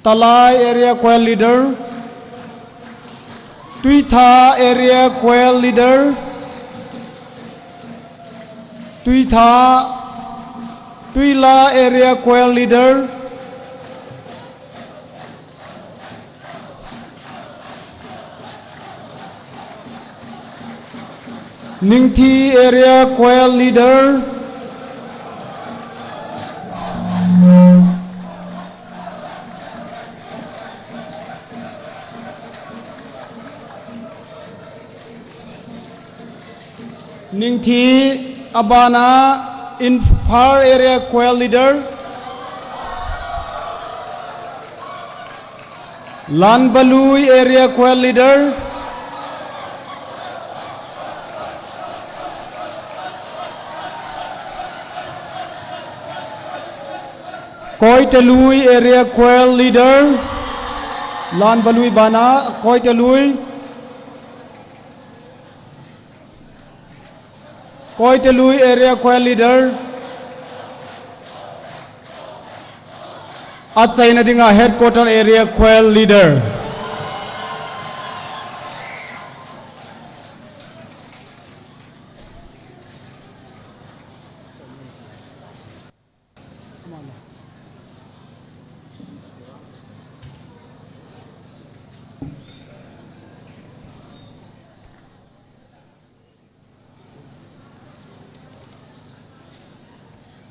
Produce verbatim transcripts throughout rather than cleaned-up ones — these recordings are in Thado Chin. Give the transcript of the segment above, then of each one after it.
Talai Area Choir Leader. Tuitha Area Choir Leader. Tuitha, Tuila Area Choir Leader. Ningthi Area Choir Leader. Ningthi, abana Imphal Area Choir Leader. Lanvalui Area Choir Leader. Koitalui Area Choir Leader. Lanvalui bana, Koitalui. Koitalui Area Choir Leader. Achaina dinga Headquarter Area Choir Leader.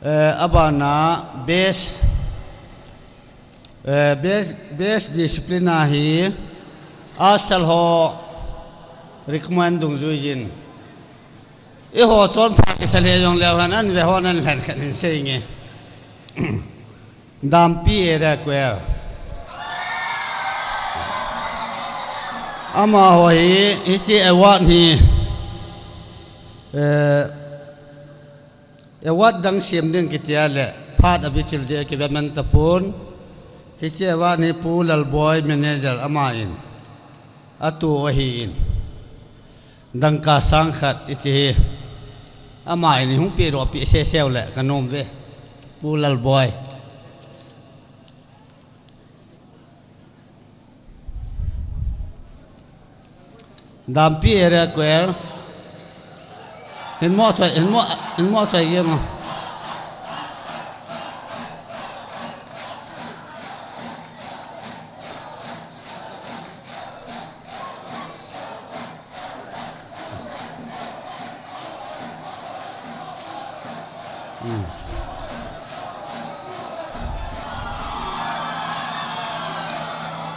Eh, abana best, eh, best, best discipline ahi, asal ho recommend dungjui in. Eiho chonpha kisa le jong leu hen, an ve hon an lhen khat in sei nge. Dampi Area Choir. Amaho hi, hiche award hi, eh, award dang sem ding kitia le, phat abichil jeh kive man tapon. Hiche award hi Pu Lalboi manager aman ato ahin. Dangka sang khat hiche hi. Aman hung pedoh peh seseu le kanom ve. Pu Lalboi. Dampi Area Choir. Hin mo choi, hin mo, hin mo choi ye mo.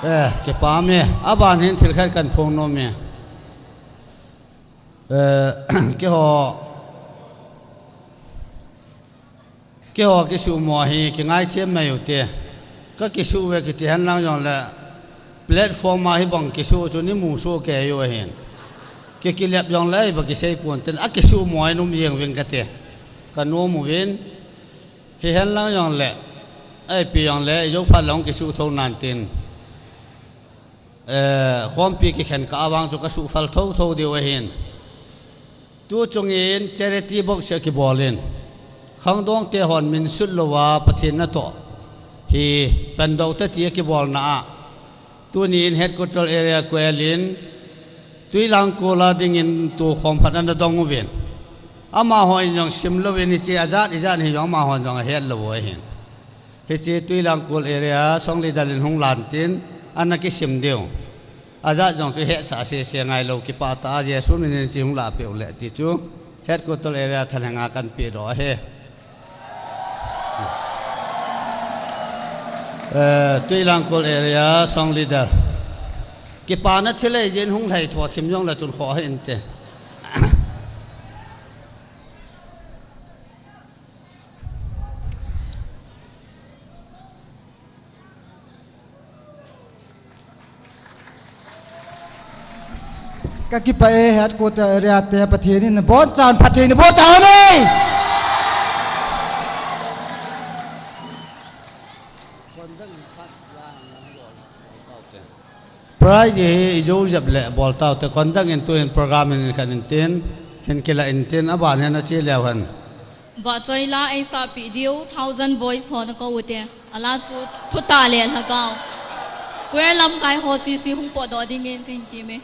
Eh, kipah e, aban hin thil khat kahin phong nom e. Eh, keiho, keiho kisuhmo hi kingaithem mai u te. Kakisuh ve kiti henlang jongle platform a hibang kisuh chu nei musoh kei u ahin. Kei kilep jongle iba kisei pon tin akisuhmo in um jeng uvin kati. Kanom uvin. Hihen lang jongle, ipi jongle, ijou phat lang kisuh thou nan tin. Eh, khompi kikhen kah a vang chu kasuh phal thotho diu ahin. Tu chungin charity box akibol in. Khangdong te hon min sut louva Pathen natoh hi pandoh tati akibolna a. Tuni in Headquarter Area Choir in Tuilangkol a dingin tukhom khat ana dong uvin. Amaho in jong simlou vin hiche ajat ijat hi jong amahon jong ahet lou u ahin. Hiche Tuilangkol area song leader in hung lan tin ana kisim diu. Ajat jong chu hetsah sese ngailou kipah tah a Jesu min in hiche hung lah peh u le ti chu Headquarter area thalheng a kahin pedoh ahi. Eh, Tuilangkol area song leader. Kipana thil eijin hung lhai tho thim jongle chun khoh hih inte. Kakipah e, Headquarter area te, Pathen in nabonchauvin phatthei naboh tauhen. Prize hi ijou jep le bol taute, kon dang in tuhin program in khat in tin, hin kilah in tin, aban hin ache leu hen. Vahchoi la eisahpeh diu, Thousand Voice hon akou ute, ala chu thutah le lhagao. Choir lamkai ho sese hung potdoh dingin kahin temme.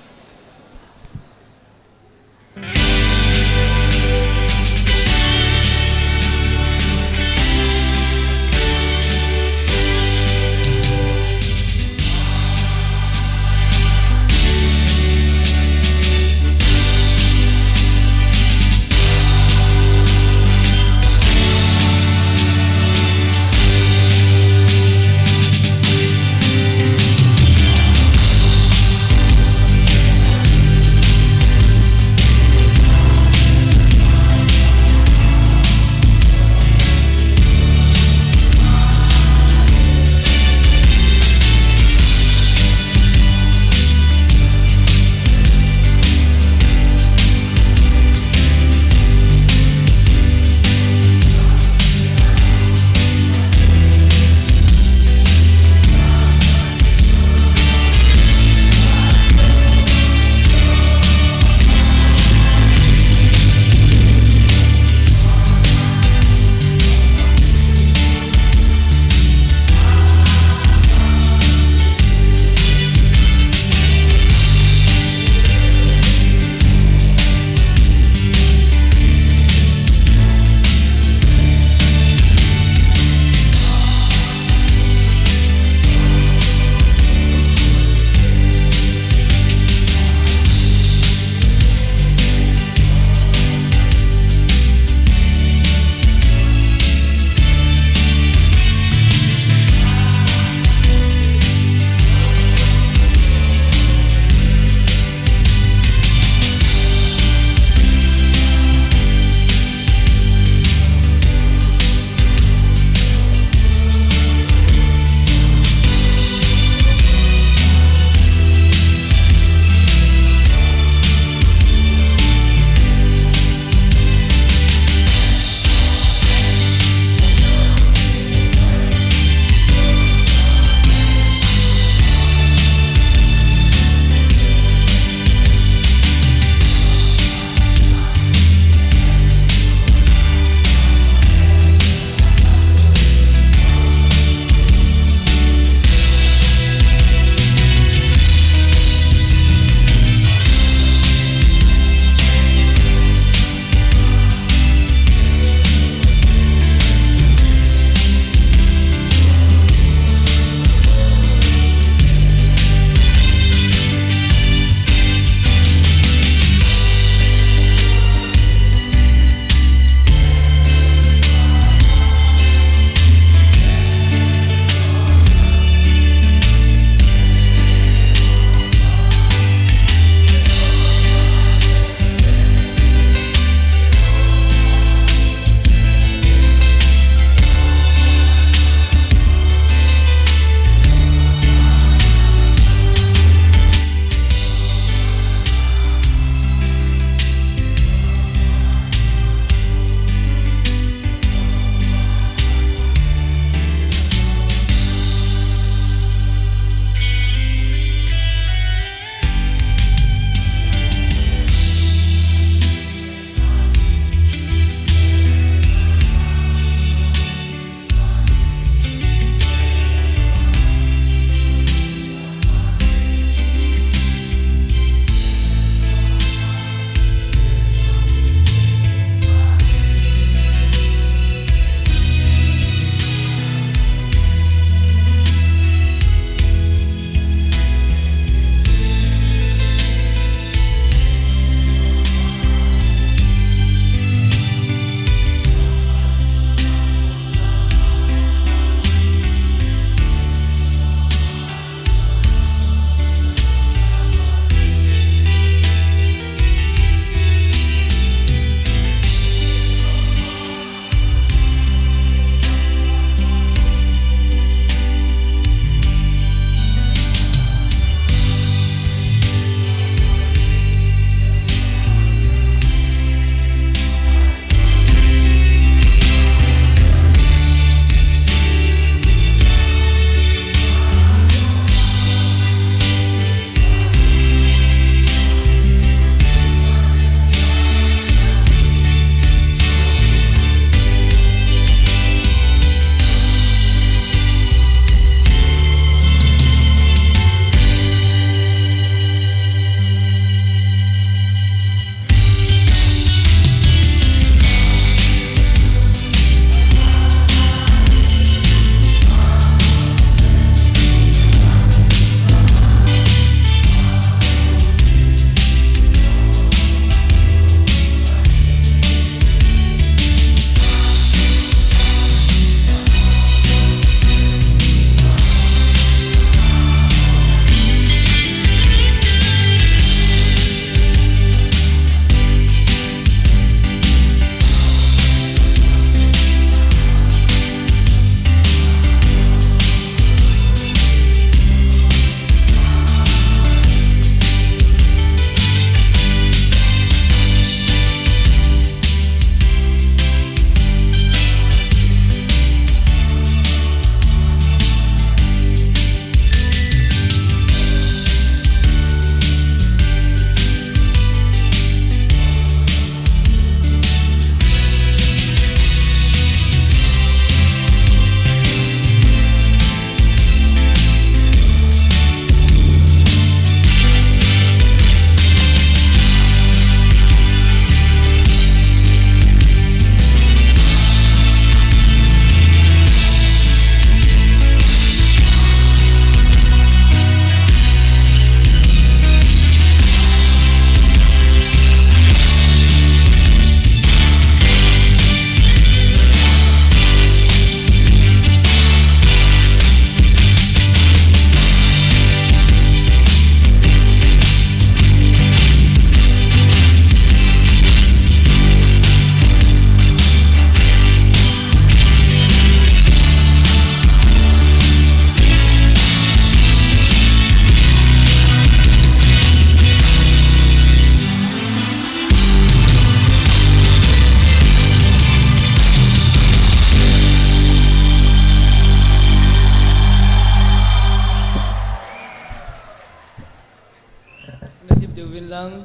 Lang,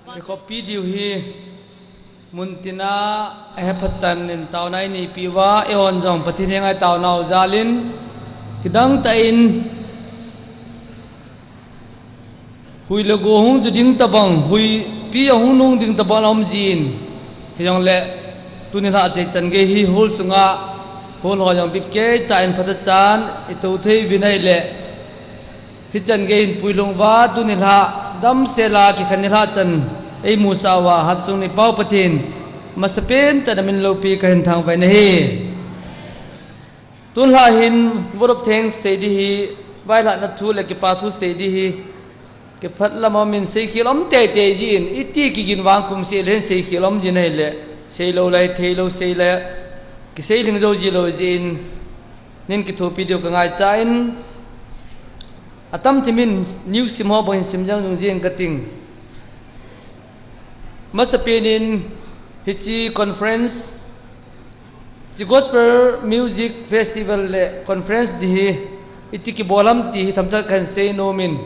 i khopi diu hi, muntina, eh, phatchan in taona i neipi uva, eihon jong Pathen henga i taonau jalin, kidang tah in, hui le go hung ju ding tabang, huipi a hung nung ding tabang la um jin. Hijongle, tuni lha chai chan gei hi hall sunga, hall ho jong bipkei cha in phatchan, i to thei uvin ahile, Hichan gei in puilhung uva, tuni lha, damsel a kikhen ni lha chan, eimusah uva, Hatchungnei Pau Pathen, masapen tah in amin loupi kahin thangvah in ahi. Tun lha hin, vote of thanks sei di hi, vailhahna thu le kipa thu sei di hi, kiphat lam a min seikhel um teitei jin, iti kigin vang kum seh le hin seikhel um jin ahile, seilou lai, theilou sei le, kisei lhing jou ji lou jin, Nin kithopi diu ka ngaicha in, atam thimin news sim ho bang hin sim jang jong jing kating. Masapen in hiche conference, hiche Gospel Music Festival le conference di hi, iti kibol ham ti hi themcha kahin sei nom in.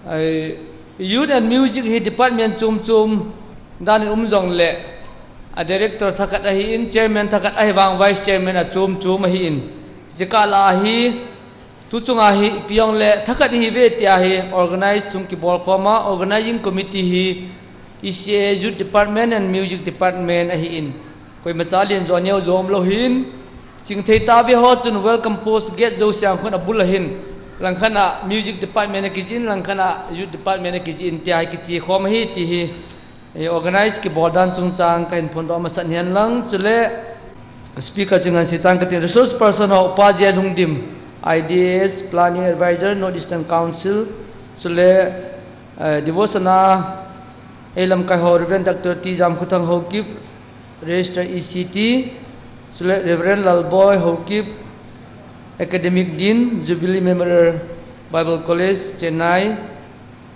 Ai, Youth and Music hi department chom chom dan in um jongle, a director thakhat ahin, chairman thakhat ahi vang vice chairman a chom chom ahin. Jeh a la hi, tu chunga hi, ipi jongle, thakhat ihi uve tia hi, organize sung kibol khom a, organizing committee hi, E C A Youth Department and Music Department ahin. Koima cha len jo neo jo um lou hin. Chingthei tave ho chun welcome post gate jo siang khun abul ahin. Langkhat a music department a kijin, langkhat a youth department a kijin tia hi kichi khom ahi ti hi. Eh, organize kibol dan chungchang kahin phondoh masat hihen lang. Chule speaker chunga sei tang kating resource person ho Upa J Lhungdim, I D S Planning Advisor, North Eastern Council. Chule, eh, devotion a ei lamkai ho Reverend Doctor T Jamkhothang Haokip, Register E C T, chule Reverend Lalboi Haokip, Academic Dean, Jubilee Memorial Bible College, Chennai.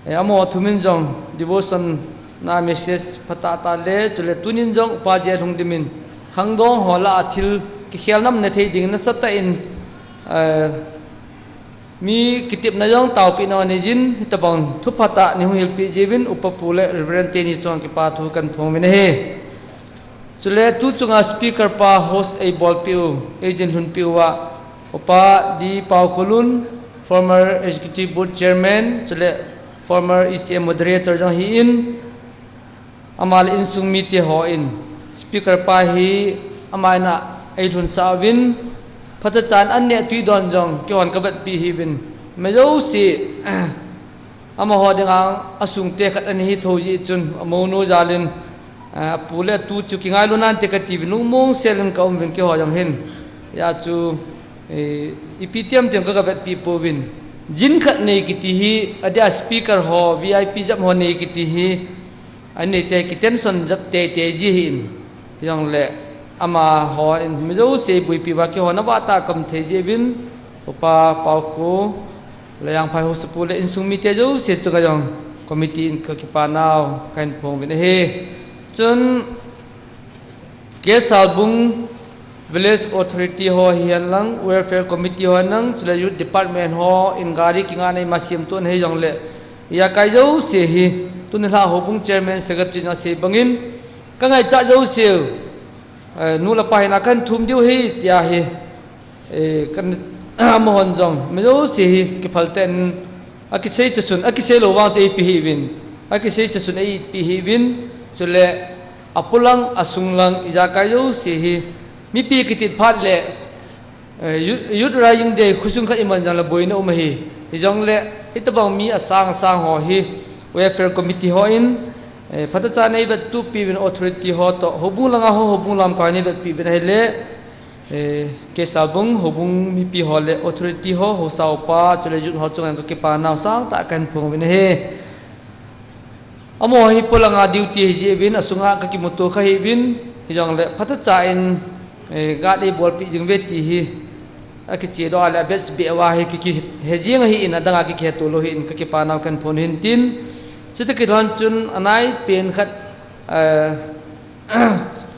Eh, amaho thumin jong devotion a message phatah tah le, chule tunin jong Upa J Lhungdim in khangdong ho lah a thil kikhel nam ne thei ding nasatah in, eh, Mi kitepna jong taopeh na nei jin, hitabang thupha tah nei hung hilpeh jiuvin, Upa Pu le Reverend teni chunga kipa thu kahin phong uvin ahi. Chule tu chunga speaker pa host eibolpeh u, ei jin lhunpeh uva, Upa D Paokholun, former Executive Board Chairman, chule former E C M Moderator jong ahin, Ama le insung mite hon, speaker pa hi ama in a eilhunsah uvin, phatechan an neh tui don jong, keihon kavetpi hih uvin. Majouse, amaho dinga asung te khat ana hi thou jeh chun, amonu jal in, a, apu le atu chu kingailu nante kati uvin, lungmong sel in kaum uvin keiho jong hin. Hijeh chun, eh, ipi tiam tiam ka, kavetpi pouvin. Jin khat nei kiti hi, adeh a speaker ho, V I P jep ho nei kiti hi, Anei te kitension jep teitei ji ahin, hijongle amahon mi jouse eiboipi uva keiho navah tah a kaum thei jiuvin, Upa Paokho, Leyangphai Haosapu le insung mite jouse chunga jong committee in kakipa nau kahin phong uvin ahi. Chun, Kesalbung Village Authority ho hihen lang, Welfare Committee ho hihen lang, chule Youth Department hon gari kingah na ima semtoh na hijongle, ijakai jouse hi, tuni lha Houbung Chairman Secretary in asei bangin, kangaichat jouse, eh, nu le pa hina kahin thum diu ahi, tia hi, Eh, kan, amahon jong, mi jouse hi kiphal tah in, akisei chasun, akisei lou vang chu eipe hih uvin, akisei chasun eipe hih uvin, chule, apolang, asunglang, ijakai jouse hi, mipi kitit phat le, eh, Youth, Youth Rising Day khosung khat iman jongle boina um ahi, hijongle, hitabang mi asang asang ho hi, Welfare Committee hon, eh, phatechan eivettup uvin authority ho toh, houbung langa ho, houbung lamkai hon eivetpi uvin ahile, Eh, Kesalbung, houbung mipi ho le authority ho, haosa upa, chule youth ho chunga kakipa nau sangtah kahin phong uvin ahi. Amaho hi polanga duty ahi jeh uvin, asunga kakimuto kha hih uvin, hijongle phatechan, eh, guard eibolpeh jing uve ti hi, akichedoh a le abeh beh uva hi kikihe jing ahin, adanga kikiheto lou ahin, kakipa nau kahin phong u ahin tin, chuti kilhon chun anaipen khat, eh,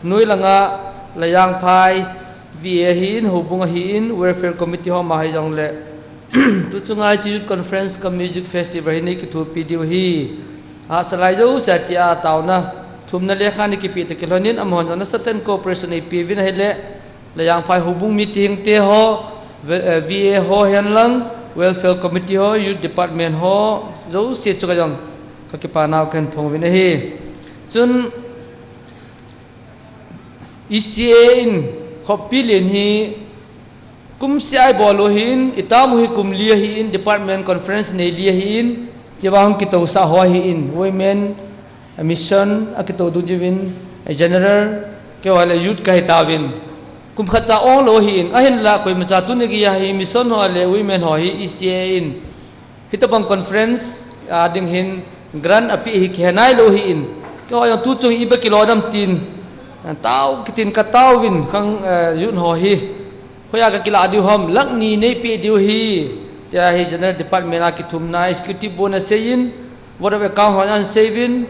Noi langa Leyangphai V A ahin, houbung ahin, Welfare Committee ho ama hijongle, tu chunga hiche Youth Conference cum Music Festival hi nei kithopi diu ahi. Hahsa lai jouse tia taona thumna lekha nei kipeh toh kilhonin amahon jong nasatah in cooperation eipeuvin ahile, Lajangphai houbung meeting te ho, V-, eh, V A ho henlang, Welfare Committee ho, Youth Department ho, jouse chunga jong kakipa nau kahin phong uvin ahi. Chun E C A in khoppi len hi kumseh a ibol u ahin, itam u hi kum li ahin, department conference nei li ahin, chua hung kitousah ho ahin, women, mission, akitou dung chun, general, keiho le youth kahi tauvin. Kum khat cha ong lou ahin, ahinla koimacha tuni geiya hi mission ho le women ho hi E C A in hitobang conference a ding hin grant apeh hi kihe nailou ahin. Keiho jong tuchung iba kilo dem tin, tao kitin kataovin khang, eh, youth ho hi hoiya kakilah diu ham, lakh ni neipeh diu ahi, tia hi General Department a kithumna Executive Board in aseiyin, Board of Account hon aseiyin,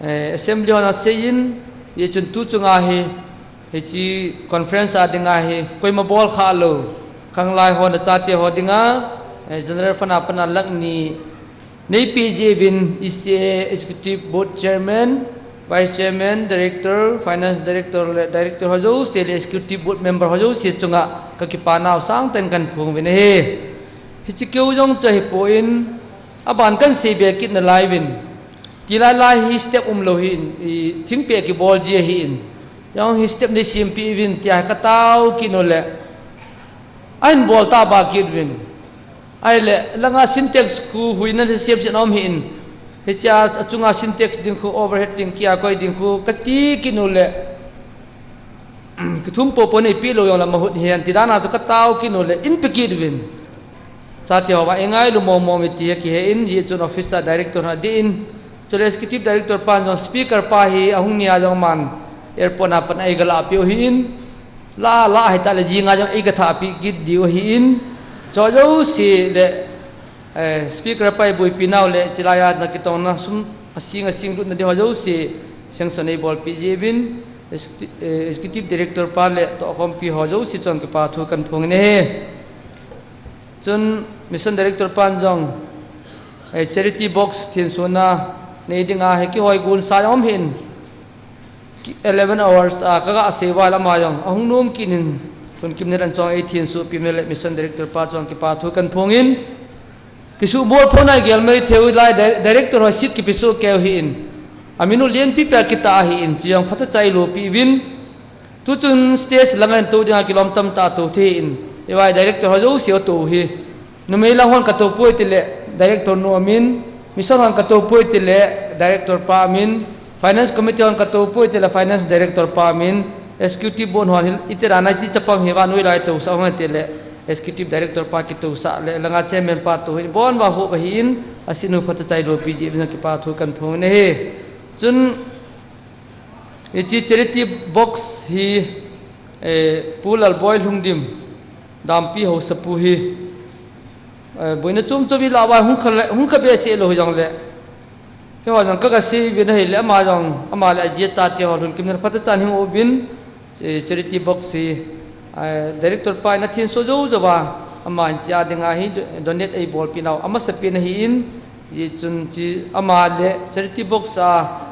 eh, Assembly hon aseiyin, hichun tuchunga hi, hiche conference a dinga hi koima bol khalou, khanglai ho, nachate ho dinga, eh, General Fund a pat a lakh ni neipeh jeh uvin E C A Executive Board Chairman, Vice Chairman, Director, Finance Director le Director ho jouse le Executive Board Member ho jouse chunga kakipa nau sangtah in kahin phong uvin ahi. Hiche keu jong chu ahipon, aban kahin seibe kit nalai uvin, tilai lai hi step umlou ahin, i thingpeh kibol ji ahin, jong hi step nei sempeh uvin tia katao kit u le, ahin bol taba kit uvin. Ahile, langa Sintex khu huina sem sem aum ahin, hichea achunga Sintex ding khu, overhead tank a koi ding khu kati kit u le, kithum popo neipeh lou jongle mahut hen, ti dan a chu katao kit u le, eipe kit uvin. Chate ho vang eingailu mong mong uve ti akihen, hichun office a director hon adeiyin, chule executive director pan jong speaker pa hi ahung nia jong aman airport a pat a eigalah peh u ahin, la, la hitah le jinga jong eigathah peh kit diu ahin, chu jouse le, eh, speaker pa eiboipi nau le, chulaiya nakitongna sum asing asing lutna ding ho jouse sanction eibolpeh jeh uvin, executi-, eh, executive director pa le tohkhompi ho jouse chunga kipa thu kahin phong in ahi. Chun mission director pan jong, eh, charity box thensona nei dinga hi kihoi gonsa jong aum ahin, ki-, eleven hours a kaga sei uva le ama jong ahung nom kit in, Lhunkim Nel in chunga eithensoh peh u le mission director pa chunga kipa thu kahin phong in, kisuhbol phona igel mai thei u lai di-, director ho seat kipesoh keu ahin, amin u lenpi pen akitah ahin, chu jong phatechan eilopi uvin, tuchun stage langa hin tou dinga kilom tamtah tou thei in, eiva director ho jouse atou hi. Numei lang hon katou poi tile director nu aumin, mission hon katou poi tile director pa aumin, finance committee hon katou poi tile finance director pa aumin, executive board hon hi iti dan a iti chapang hiva noilai tousah hon tile executive director pa kitousah le langa chairman pa tou hi, ibon uva hop ahin, aseat u phatechan eilopi jeh uvin kipa thu kahin phong in ahi. Chun hiche charity box hi, eh, Pu Lalboi Lhungdim, Dampi Haosapu hi, eh, boina chom chom ilah uva hung kha le, hung kha behseh lou hijongle, keiho jong kaga sei uvin ahile, ama jong, ama le aji achate ho Lhunkim Nel phatechan hung uvin, eh, charity box hi, eh, director pa in athenso jou jouva, ama hin hichea dinga hi do-, donate eibolpeh nau amasapen ahin, hichun hiche ama le charity box a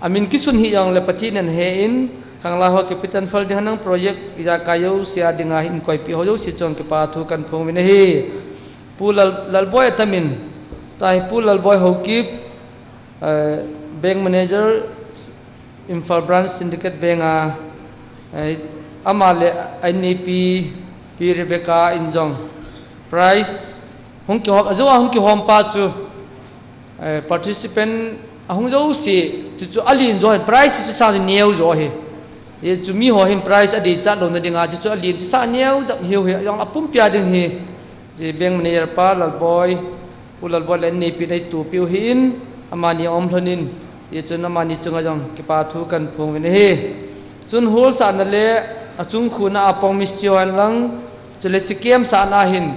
amin kisun hih jongle Pathen in ahen, khanglai ho capital fund ding henlang project ijakai jouse a dinga hin koipeh ho jouse chunga kipa thu kahin phong uvin ahi. Pu Lal-, Lalboi atamin, tua hi Pu Lalboi Haokip, eh, bank manager, Imphal Branch Syndicate Bank a, eh, ama le a inneipi, Pi Rebecca in jong prize hung kihom, ajou a hung kihom pa chu, eh, participant ahung jouse, chuchu alen jo ahin, prize chu sang chu neo jo ahi. Hichu miho hin prize adeichat louna dinga chuchu alen chu sang neo jep hiu ahi, ajongle apumpia ding hi, hiche bank manager pa Lalboi, Pu Lalboi le inneipi in eitupeh u ahin, amani aum lhonin, hichun amani chunga jong kipa thu kahin phong uvin ahi. Chun holsahna le achung khuna a pang mistri ho henlang, chule hiche camp sahna hin,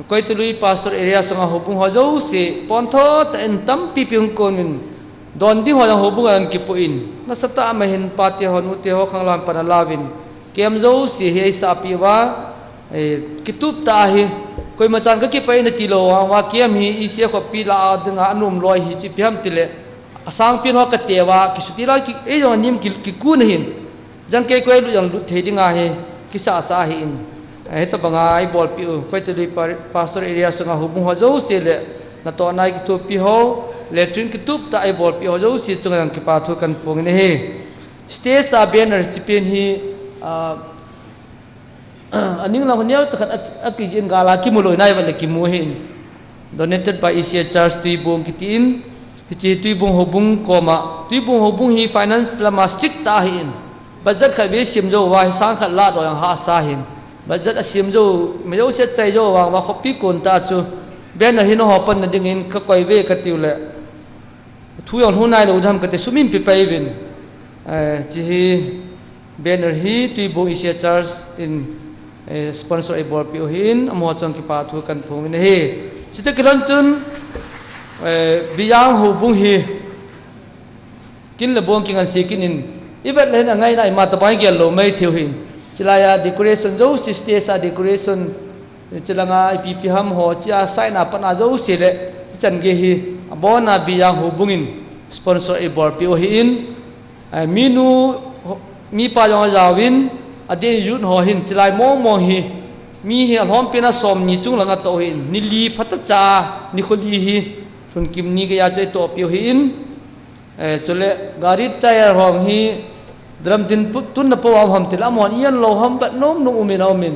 Koitolui Pastor Area sunga houbung ho jouse, pontho tah in tampipi hung kon uvin, don ding ho jong houbung a jong kipoh in, nasatah a ama hin pate ho, nute ho, khanglai ho pan alauvin, camp jouse hi eisahpeh uva, eh, kitup tah a hi, Koima chan kakipah in ati lou vang uva, kei hi E C A khopi lah a dinga anom loi hi chu ipi ham tile, asangpen ho kate uva, kisuti la ki, eijong anim ki, kikun ahin. Jang kei koi lut jong lut thei dinga hi kisasa ahin. Eh, hitabanga ibolpeh u, Koitalui pa-, Pastor Area sunga houbung ho jouse le, natohna kithopi ho, latrine kitup tah ibolpeh ho jouse chunga jong kipa thu kahin phong in ahi. Stage a banner chi pen hi, ah, aning lang ho neocha khat a, akijih in gal a kimu lou nai vet le kimu ahin. Donated by E C A Church Tuibong kiti in, hiche Tuibong houbung koma, Tuibong houbung hi finance lama strict tah ahin. Budget khat vei sem jou uva hi sang khat lah doh jong hahsa ahin. Budget asem jou, mi jouse achai jou vang uva khopi kon tah chu banner hi nangho panna dingin kakoi uve katiu le. Thu jong lhung nai lou dam kati, sum in pe pai uvin. Eh, hiche hi banner hi Tuibong E C A Church in, eh, sponsor eibolpeh u ahin, amaho chunga kipa thu kahin phong in ahi. Chutah kilhon chun, eh, Bijang houbung hi kin le bong kingansei kit in, ivet le hin angaina ima tabang igel lou mai thei u ahin. Chulai a decoration jouse, stage a decoration, chulanga ipi ipi ham ho, hiche a side a pat a jouse le, hichan gei hi, abon a Bijang houbung in sponsor eibolpeh u ahin, eh, minu, ho-, mipa jong ajaovin, adeh in youth ho hin, chulai mong mong hi, mi hi alhompen a somni chung lang atoh u ahin, ni li phatah cha, nikho li hi, lhunkim ni geiya chu eitohpeh u ahin, eh, chule gari tyre ho hi, drum tin pu-, tunna po a um ham tile, amahon ian lou ham vet nom nom umin aumin.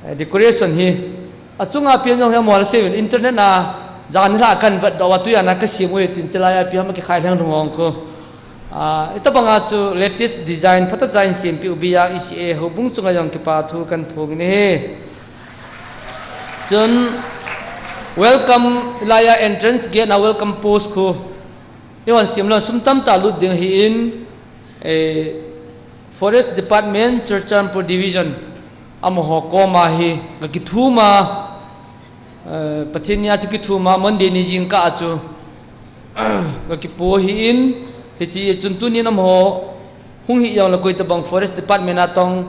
Eh, decoration hi, achunga pen jong hi amahon asei uvin, internet a, jan hilai a kahin vetdoh uva, tujan a kasem u ahi tin, chulai a ipi ham akikhai lheng lhung ong khu. Ah, hitabanga chu latest design phatah cha in sempeh u Bijang E C A houbung chunga jong kipa thu kahin phong in ahi. Chun, welcome, hilai a entrance gate na welcome post khu. Eihon sem lou sum tamtah lut ding ahin, eh, Forest Department, Churachandpur Division, amaho koma hi, gakithum a, eh, Pathen nia chu kithum a, Monday ni jingkah a chu, gakipo ahin, hiche chun tunin amaho, hung hi jongle koitabang Forest Department a tong,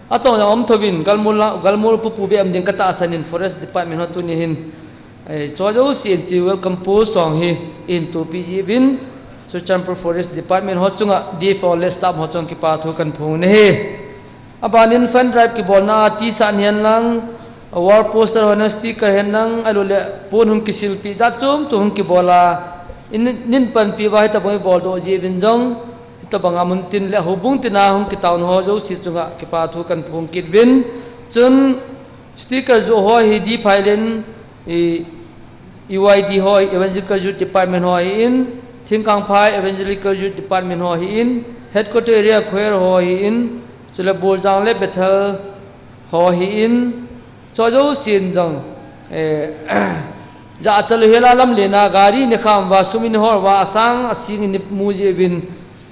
atong jong um thouvin, galmol la, galmol pupu beh um ding katahsan in Forest Department ho tuni hin, eh, cho jouse in hiche welcome post jong hi, eitohpeh jiuvin, Churachandpur Forest Department ho chunga, D F O le staff ho chunga kipa thu kahin phong in ahi. Abanin fund drive kibolna a T-shirt hihen lang, wall poster ho hihen lang, sticker hihen lang, ahilouleh pon hung kisilpeh jat chom chom hung kibol a, in, nin panpi uva hitabang ibol doh jeh uvin jong, hitabanga muntin le houbung tin a hung kitaona ho jouse chunga kipa thu kahin phong kit uvin. Chun sticker joh ho hi D Phailen, E Y D ho, Evangelical Youth Department ho ahin, Thingkangphai Evangelical Youth Department ho ahin, Headquarter Area Choir ho ahin, chule Boljang le Bethel ho ahin, cho jousen jong, eh, jachat lou hela lamlen a gari nei kham uva, sum nei hol uva, asang asing in nei mu jeh uvin,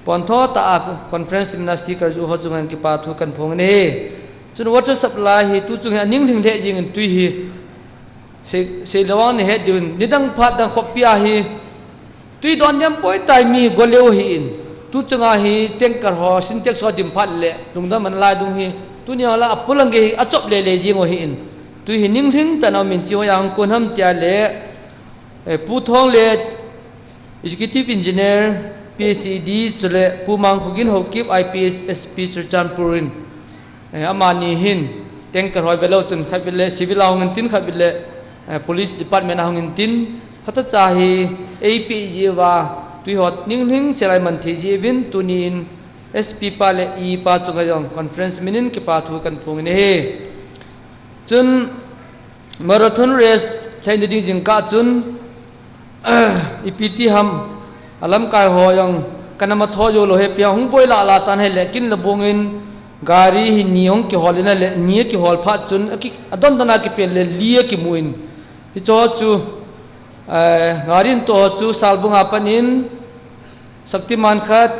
pontho tah a conference minister kar ju ho chunga kipa thu kahin phong in ahi. Chun water supply hi tuchung hi aning lhing lheh jengin tui hi Sei, seilou vang nahet diu hin, nidang phat dang khopi a hi, tui don diam poi tai mi goleu ahin. Tuchunga hi tanker ho, Sintex ho dim phat le, lungdam ana lai dung hi, tuni a la apulang gei hi, achop lele jing u ahin. Tui hi ninglhing tah in aumin chi hoiya hung kon ham tia le, eh, Pu Thonglet, Executive Engineer, P H E D, chule Pu Mangkhogin Haokip, I P S, S P Churachandpur in, eh, amani hin, tanker ho velou chun khatvei le, civil a hung intin khatvei le, eh, police department a hung intin, phatah cha hi, eipeh jeh uva, tui ho ninglhing sel a iman thei jeh uvin, tuni in, S P pa le E pa chunga jong conference min in kipa thu kahin phong in ahi. Chun marathon race lhai nading jingkah chun, ipi ti ham, alamkai ho jong kana matho jou lou, hepi ham hung boi lah lah tan ahile, kin le bong in gari hi ni hung kihol in ahile, ni akihol phat chun, aki, adon dan a kipel le, li akimu in. Hicho chu, eh, gari in toh ho chu Salbung a pat in, Shaktiman khat,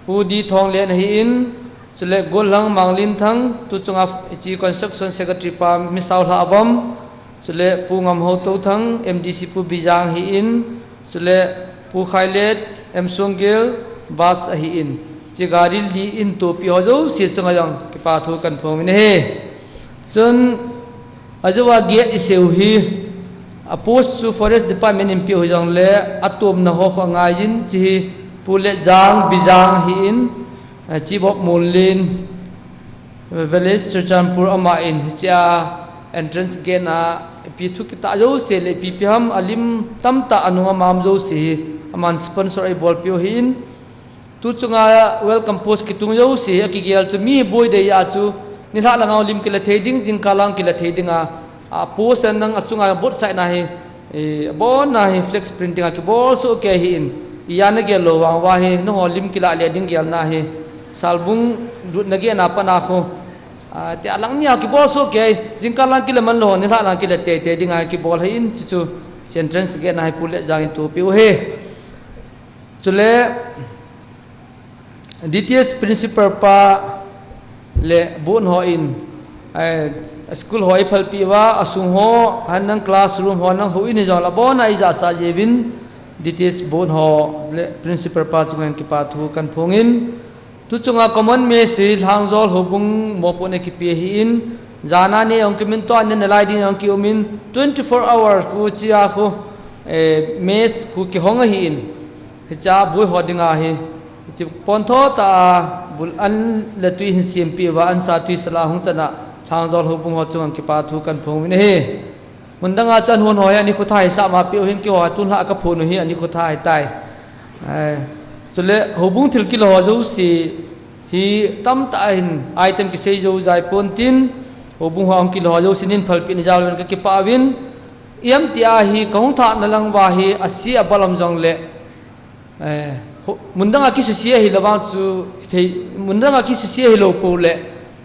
Pu D Thonglen ahin, chule Golhang Manglinthang, tuchunga hiche construction secretary pa Misao Lhavom, chule Pu Ngamhoutothang, M D C Pu Bijang ahin, chule Pu Khailet, M Songgel, bus ahin. Hiche gari li in topi ho jouse chunga jong kipa thu kahin phong in ahi. Chun, Ajou a gate isei u hi, a post chu Forest Department in peh u hijongle, atomna ho khu angaiyin, hiche hi Pu Letjang Bijang ahin, eh, Chief of Mollen Village, Churachandpur, aman hichea entrance gate a ipi thu kitah jouse le ipi ipi ham alim tamtah anung amam jouse hi aman sponsor eibolpeh u ahin, tu chunga welcome post kitung jouse hi akigel chu mi boi dei a chu nilhah langa lim kila thei ding, jingkah lang kila thei dinga, a post a nang achunga both side na hi, eh, abonna hi flex printing a kibol soh kei ahin, ijat nagel lou vang uva hi, nangho lim kilah le ding gelna hi, Salbung lutna gate na pat a khu, ah, tia lang nia kibol soh kei, jingkah lang kila man lou, nilhah lang kila teitei dinga kibol ahin, hiche chu entrance gate na hi Pu Letjang in tupeh u ahi. Chule, D T S principal pa le bon hon, eh, school ho eiphalpeh uva, asung ho, hanang classroom ho, nang houin hijongle abonna eijahsah jeh uvin, D T S bon ho le principal pa chunga hin kipa thu kahin phongin, tu chunga common mess hi Lhangjol houbung mopohna kipe ahin, jana ne jong kimin, tua ne nalai ding jong kiumin, twenty-four hours khu hichea khu, eh, mess khu kihong ahin, hichea boi ho dinga hi, hiche pontho tah a bul an le tui hin sempeh uva, ansa tui sala hung chan a, Lhangjol houbung ho chunga kipa thu kahin phongin ahi. Mun danga chu an hon ho hi anikho tha hisah ma peh u hin, keiho tunlhah kaphon u hi anikho tha ahitai. Eh, chule houbung thil kila ho jouse hi tamtah ahin item kisei jou jai pontin, houbung ho hung kila ho jouse in phalpeh na jal uvin kakipah uvin, ijem tia hi kahung thahna lang uva hi ase abal um jongle, eh, ho-, mun danga kisuse ahilou vang chu thei, mun danga kisuse ahilou pou le,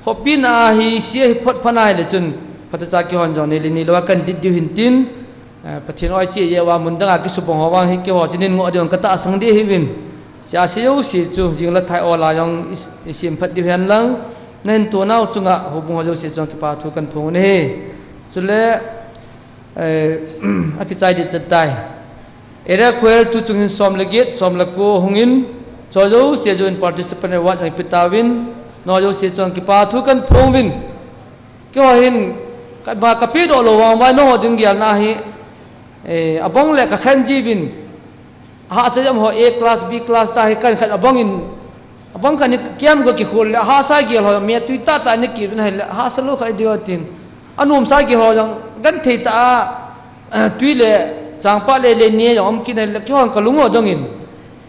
khopi na a hi se hi phot phat na hile chun, phatecha kihon jong neile neilou a kan dit diu hin tin, eh, Pathen oi cheh jeh uva mun danga kisubong ho vang hi keiho chu nin ngoh diu katahsan ding ahiuvin. Hichea se jouse chu jing le thai ol a jong i, isem phat diu hen lang, nahin tonau chunga houbung ho jouse chunga kipa thu kahin phong u ahi. Chule, eh, akichai ding chan tai. Area choir tu chung hin som le get, som le ko hungin, cho jouse join participant award jong ipe tauvin, nangho jouse chunga kipa thu kahin phong uvin. Keiho hin, ka, ma kapedoh lou vang uva nangho ding gelna hi, eh, abang le kakhen jiuvin. Hahsa jam ho A class, B class ta hi kan khat abang in, abang khat in kiam ga kikhol le, hahsa gel ho, me tui tah tah in kiven ahile, hahsa lou khat diu tin. Anomsa gel ho jong, genthei tah a, eh, tui le, changpah le, le ne jong um kit ahile, keihon kalung u adong in.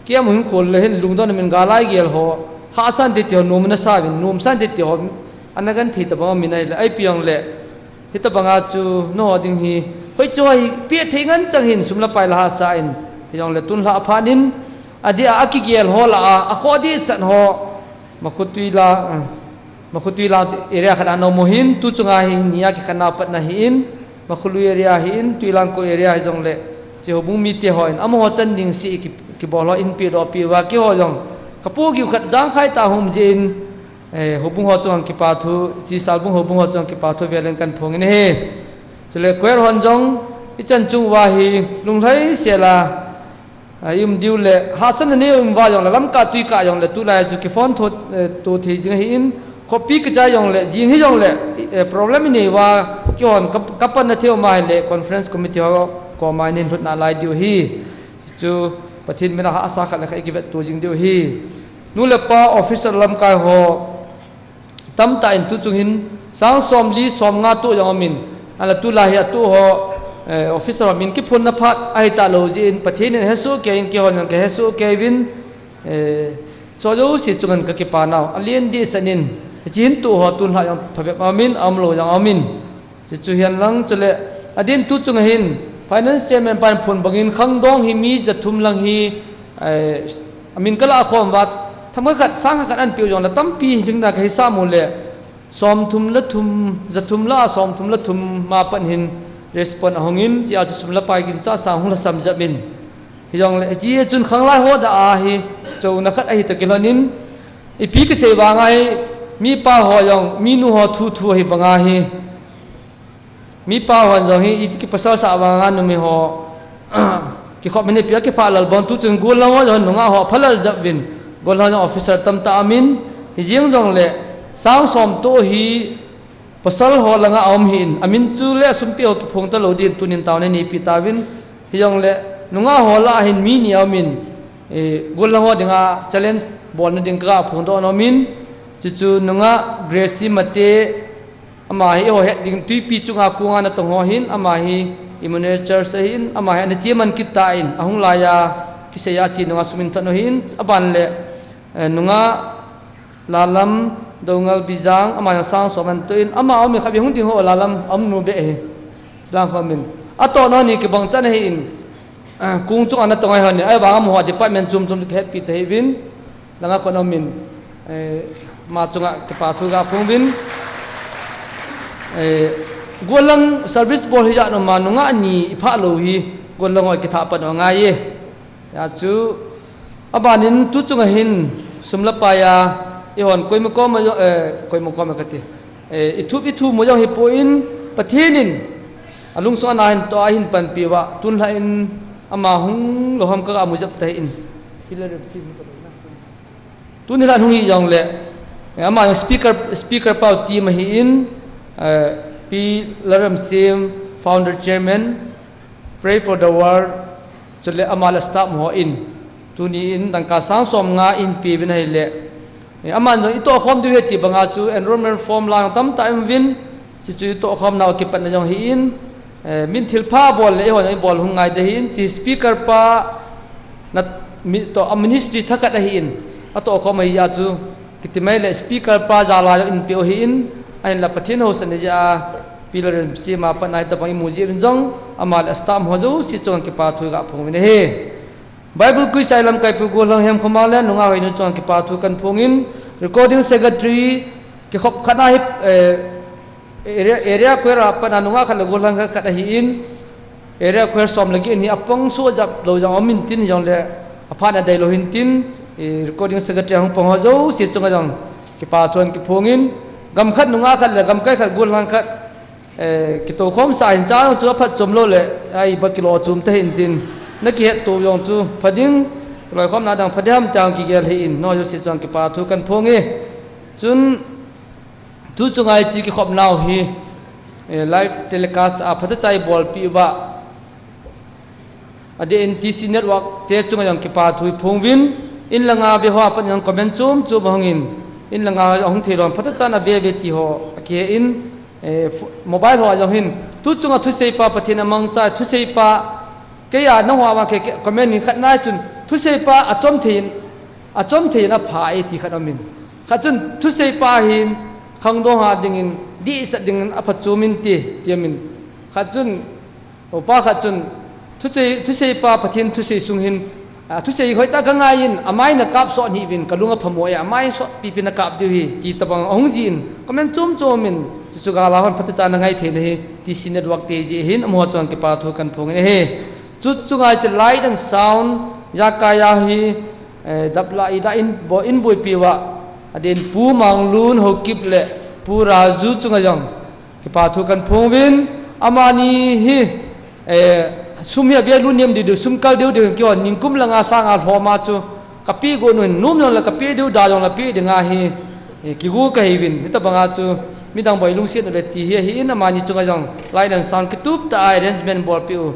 Kiam hung khol le hin lungdon min galai gel ho, hahsa in titi ho, nom nasa uvin, nomsa in titi ho, ana genthei tabang um in ahile, ipi jong le, Hitabanga chu nangho ding hi, hoi chu hoi, peh thei ngen chang hin sum le pai la hahsa in, hijongle tunlhah phat in, adeh a akigel ho lah a, akhoh dehset ho, Makhutui la, ah, Makhutui la area khat a na um u hin, tu chunga hi, nia kikhenna patna hi in, Makhului area hi in, Tuilang ko area hijongle, hiche houbung mite ho in, amaho chan ding seh ki, kibol ho in pedoh peh uva keiho jong, kapoh giu khat jangkhai tah a hung um jeh in, Eh, houbung ho chunga kipa thu, hiche Salbung houbung ho chunga kipa thu velin kahin phongin ahi. Chule choir hon jong, ichan chung uva hi, lunglhai sel a, ah, i um diu le, hahsatna nei um uva jongle, lamkah tuikah jongle, tulai chu kiphone tho, eh, to thei jing ahi in, khopi kichai jongle, jing hijongle, eh, problem inei uva, keihon ka, kapanna thei um ahile, conference committee ho koma in hin lhutna lai diu ahi. Chu Pathen mina hahsa khat le khat ikivetto jing diu ahi. Nu le pa officer lamkai ho tamtah in tu chung hin sang somli somnga toh jong umin, ahinla tulai hi atoh ho, eh, officer ho min kiphonna phat ahi talou jeh in Pathen in ahesoh kei in keihon jong kahesoh kei uvin, eh, cho jouse chunga kakipa nau alen dehset in, hiche hin toh ho tunlhah jong phabep aumin, aumlou jong aumin. Chuchu hihen lang chule, adin tu chunga hin, Finance Chairman pan phon bangin khangdong hi mi jathum lang hi, eh, amin kalah khom uva, themkhat khat, sang khat khat ahin peh u jongle tampi lhingna kahisah mu le, somthum le thum, jathum lah a somthum le thum ma pan hin respond ahungin, hichea chu sum le pai gincha sang hung lhasam jep in. Hijongle, hiche chun khanglai ho dah a hi, chona khat ahi toh kilhonin, ipi kisei vang ahi, mipa ho jong, minu ho thu thu ahi banga hi, Mipa hon jong hi, iti kipasal sah vanga numei ho, kikhop min ipi a kipha lel bon tu chun gollhang ho jong nungah ho apha lel jep uvin, gollhang jong officer tamtah aumin, hijeng jongle, sang som toh hi, Pasal ho langa aum hin, amin chu le asumpi ho kiphong talou din tunin taona neipi tauvin, hijongle nungah ho lah a hin mi ni aumin, eh, golhang ho dinga challenge bolna ding kaga phongdoh nom in, chuchu nungah Gracie Mate, ama hi eiho het ding Tuipi chunga konga natong ho hin, ama hi Emmanuel Church ahin, ama hi ana cheman kit tan, ahung laiya kiseiya ache nunga sum in thot u hin, aban le, eh, nungah Lalam Doungel Bijang, ama jong sang som anatoh in, ama aumin khatvei hung ding ho Lalam aumnu beh hi. Silang khomin. Atohna ni kibang chan ahin, eh, kong chunga natong ahi hon in, ahivang amaho department chom chom kihetpi tahih uvin, langa khon aumin, eh, ama chunga kipa thu ga phong uvin, eh, golhang service bol hijat nom a nungah ni iphah lou hi, golhang ho kithah pan u angai e. Hijeh chun, abanin tuchunga hin sum le pai a, eihon koima koma, eh, koima koma kati, eh, ithup ithu mo jong hipon, Pathen in alungsung ana hin toh ahin panpi uva, tun lhah in ama hung lou ham kaga mu jep tahih in. Tuni lhah hung hijongle, eh, ama speaker, speaker pau team ahin, eh, Pi Lalremsem, founder chairman, Pray for the World, chule ama le staff ho in, tuni in dangka sang som nga eihin peuvin ahile, eh, aman jong itoh khom diu ahi ti banga chu enrollment form la tamtah aum uvin, chuchu itoh khom nau kipatna jong ahin, eh, min thilpha bol le eihon ibol hung ngai ding ahin, chu speaker pa natoh a ministry thakhat ahin, atoh khom ahijeh chun, kiti mai le speaker pa jal a jong eipeh u ahin, ahinla Pathen haosa nei jeh a, Pi Lalremsem a pat a hitabang imu jeh uvin jong, ama le staff ho jouse chunga kipa thu ga phong uvin ahi. Bible quiz a ilamkai pu golhang Hemkhomang le nungah Hoinu chunga kipa thu kan phong in, recording secretary kikhop khat a hi, eh, area, area choir a pat a nungah khat le golhang khat ahin, area choir som le get hi apang suh jep lou jong aum intin hijongle aphat na dei lou hintin, eh, recording secretary hung pang ho jouse chunga jong kipa thu kiphong in, gam khat nungah khat le gamkai khat golhang khat, eh, kitou khom sa hin cha chu aphat chom lou le, ai ba kilo chom ta hintin, na kihet to jong chu pha ding, kiloikhomna dang pha ding ham ti jong kigel hih in, nangho jouse chunga kipa thu kan phong e. Chun, tuchunga hiche kikhop nau hi, eh, live telecast a phatecha ibolpeh uva, adeh in T C Network te chunga jong kipa thu iphong uvin, in langa ve ho a pat jong comment chom chom ahung in, in langa ahung thei lou phatecha in ave ve ti ho akihe in, eh, ph-, mobile ho a jong hin, tuchunga thuseipa Pathen amangcha thuseipa, keiya nangho a vang kei, kei comment in khat na chun, thuseipa achom thei in, achom thei in apha e ti khat aum in. Khat chun thuseipa hin khangdong ha dingin, dihsah dingin aphachom inte, ti aum in. Khat chun, upa khat chun, thusei, thuseipa Pathen thusei sung hin, a, thusei hoitah ka ngai in, amai na kap sot hih uvin, ka lung aphamo e, amai sot pipi na kap diu ahi, ti tabang ahung jih in, comment chom chom in, chuchu gal a hon phatecha na ngai thei na hi, T C Network te jeh hin, amaho chunga kipa thu kan phong in ahi. Chu chunga hiche light and sound, ijakai a hi, eh, dap la ida in bo in boipi uva, adeh in Pu Manglun Haokip le Pu Raju chunga jong kipa thu kan phong uvin, amani hi, eh, sum hi ave lut nem diu diu, sum kal diu diu, keiho ningkum langa sanga lhoma chu kapeh got un, nom jongle kapeh diu, da jongle peh ding ahi, eh, kigo kahi uvin, hitabanga chu midang bou ilungset u le ti hi ahin, amani chunga jong light and sound kitup tah a arrangement bolpeh u,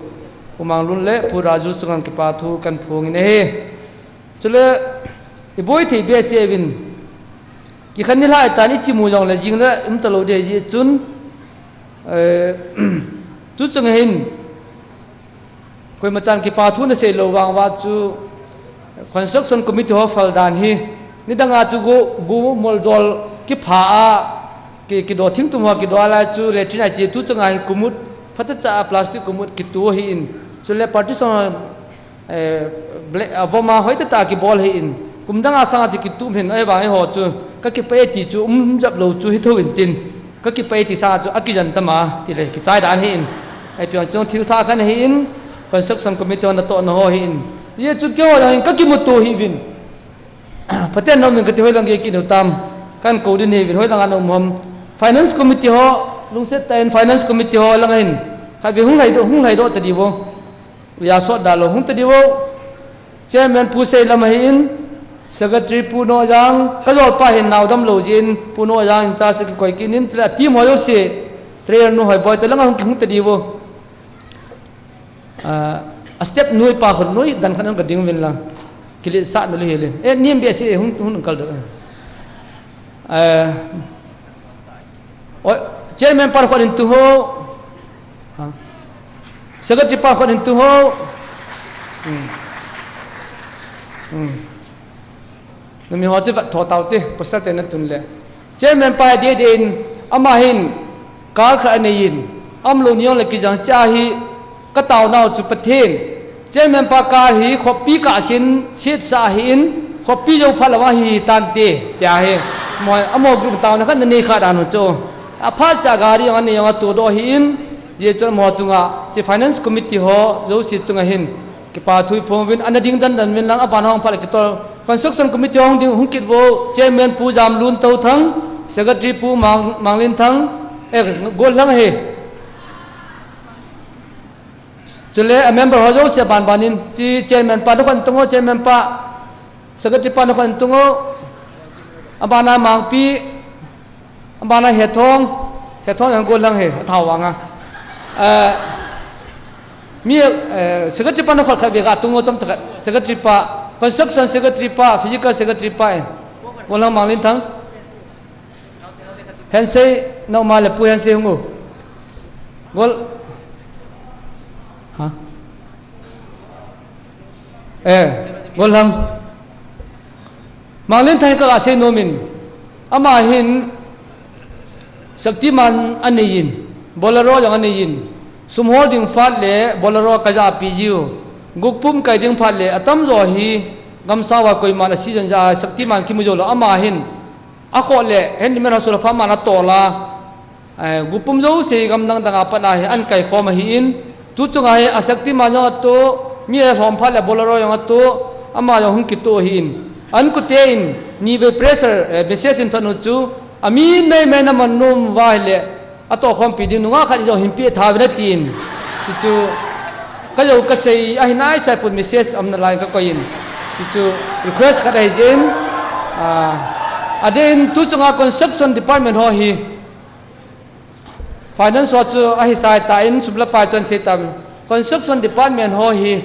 Pu Manglun le Pu Raju chunga kipa thu kan phong in ahi. Chule, iboi thei behseh uvin, kikhen nilhah tan ichimu jongle jingle umta lou ding jeh chun, eh, tuchunga hin, koima chan kipa thu nasei lou vang uva chu, construction committee ho phal dan hi, nidanga chu go, go moljol kipha a, ki, kido thingtum ho kido a lai chu latrine a che tuchunga hi kumut, phatecha a plastic kumut kitu ahin, chule partition ho, eh, ble-, a, vom a hoitah tah kibol ahin, kum danga sanga chu kitum hin, ahivang eiho chu, kakipah e ti chu um jep lou chu hithou intin, kakipah e ti sanga chu akijen tama, tile kichai dan ahin, ipi jong chu thil thah khat ahin, construction committee ho natohna ho ahin, hijeh chun keiho jong hin kakimuto hih uvin. Phaten nom in kati hoilang gei kit u tam, kan kou ding ahi uvin, hoilanga na um ham. Finance committee ho, lungset tah in finance committee ho langa hin, khatvei hung lhaidoh, hung lhaidoh ta diu vo. Ijat sot da lou hung ta diu vo. Chairman Pu Seilam ahin, Secretary Pu Nohjang, ka jolpa hin naodam lou jeh in, Pu Nohjang in charge kikoi kit in, chule a team ho jouse, trainer nu Hoiboi te langa hung, hung ta diu. Ah, a step noi pa khun noi dan khat in ka ding uvin lang. Kiletsah na le helin. Eh, nim bia si hung, hung kal do. Eh, Oi, chairman pa khut in tung ho. Ha. Secretary pa khut in tung ho. Hmm. Hmm. Nami ho chu vat tho tau te, pasal te na tun le. Chairman pa dei dei in, ama hin, kar khat anei in, aum lou ni jong le kijang cha hi, ka taonau chu Pathen. Chairman pa kar hi, khopi kah sin, siet sa hi in, khopi jou phat lou ahi tante, tia hi. Mo, amo group taona khat na nei kha dan u chu. Aphat sa gari jong anei jong atoh doh hi in, hijeh chun mo chunga, hiche finance committee ho, jouse chunga hin, kipa thu i phong uvin, ana ding dan dan uvin lang, aban hung phat le kitol. Construction committee hung ding, hung kit uvo, chairman Pu Jamlun Touthang, secretary Pu Mang, Manglinthang, eh, Gollhang hi. Chule a member ho jouse ban ban in, hiche chairman pa na khut in tung o, chairman pa, secretary pa na khut in tung o, abana Mangpi, abana Hethong, Hethong jong Gollhang hi, athao vanga. Eh, mi, eh, secretary pa na khut khat vei ga tung o, chomcha khat, secretary pa, construction secretary pa, physical secretary pa, eh, Gollhang Manglinthang. Hensei, na um a le Pu Hensei hung u. Gol. Ha? Eh, Gollhang. Manglinthang ka ga sei nom in. Ama hin Shaktiman anei in. Bolero jong anei in. Sum hol ding phat le Bolero ka ja pi jiu. Gukpum kai ding phat le atam jo hi gamsau a koiman a season ja Shaktiman kimu jou lou ama hin. Akhoh le, handyman ho sulphah man atol a, eh, gupum jouse gam dang dang a pat a hi, ahin kai khom ahi in, tu chunga hi, a Shaktiman jong atoh, mi alhom phat le Bolero jong atoh, ama jong hung kitoh ahi in. Ahin kute in, nivei pressure, eh, message in thot u chu, ami mei mei na man nom uva ahile, atoh khompi ding nungah khat jong hin pe tha uvin atin. Chuchu, ka jou ka sei, ahi nai sai pon message aum nalai ka koi in. Chuchu, request khat ahi jeh in, ah, adeh in tu chunga construction department ho hi, finance ho chu ahi sai tan, sum le pai chun sei tan. Construction department ho hi,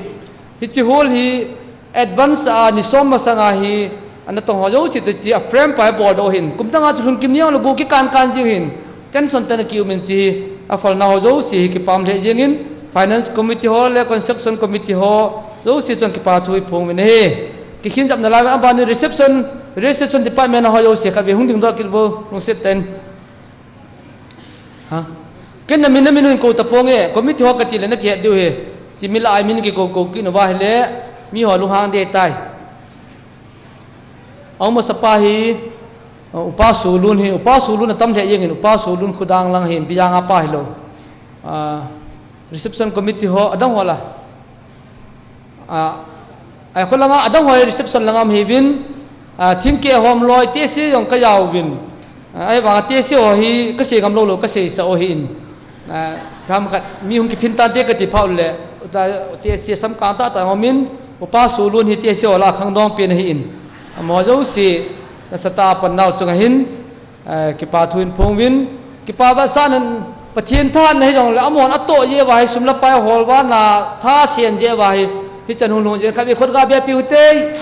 hiche hall hi advance a ni som masang a hi, ana tong ho jouse toh hiche a frame pa hi bol doh hin. Kum dang a chu lhun kim ni jong le go kikan kan jing hin. Tension tah a kium in hiche hi, aphal nau ho jouse hi kipah lheh jeng in, finance committee ho le construction committee ho jouse chun kipa thu i phong uvin ahi. Kikhin jep nalai uvin, aban in reception, registration department ho jouse khat vei hung ding doh kit uvo, lungset tah in. Ha? Ken na min, na min hin kou tapong e, committee ho kati le na kihet diu ahi. Hiche mi lah a min kikou kou kit uva ahile, mi ho lunghang ding ahitai. Aum masa pa hi, uh, Upa Solun hi, Upa Solun atam lheh jeng in, Upa Solun khu dang lang hin, Bijang a pa hilou. Ah, reception committee ho, adang ho la. Ah, ai, kho langa, adang ho reception langa um hiuvin, ah, thingkeh hom loi, tese jong ka jaovin. Ah, ahivanga tese ho hi, ka sei ngam lou lou, ka seisa u ahin. Ah, tham khat, mi hung kiphin tante kati phat u le, uta, tese samkang tah tah um in, Upa Solun hi tese ho lah a khangdong pen ahin. Amaho jouse, nasatah a pan nau chunga hin, Eh, kipa thu in phong uvin, kipa vetsahnan Pathen thahatna hijongle, amahon atoh jeh uva hi, sum le pai hol uva, na tha sen jeh uva hi, hichan hung lhung jeh in khatvei khut ga bia piu hite.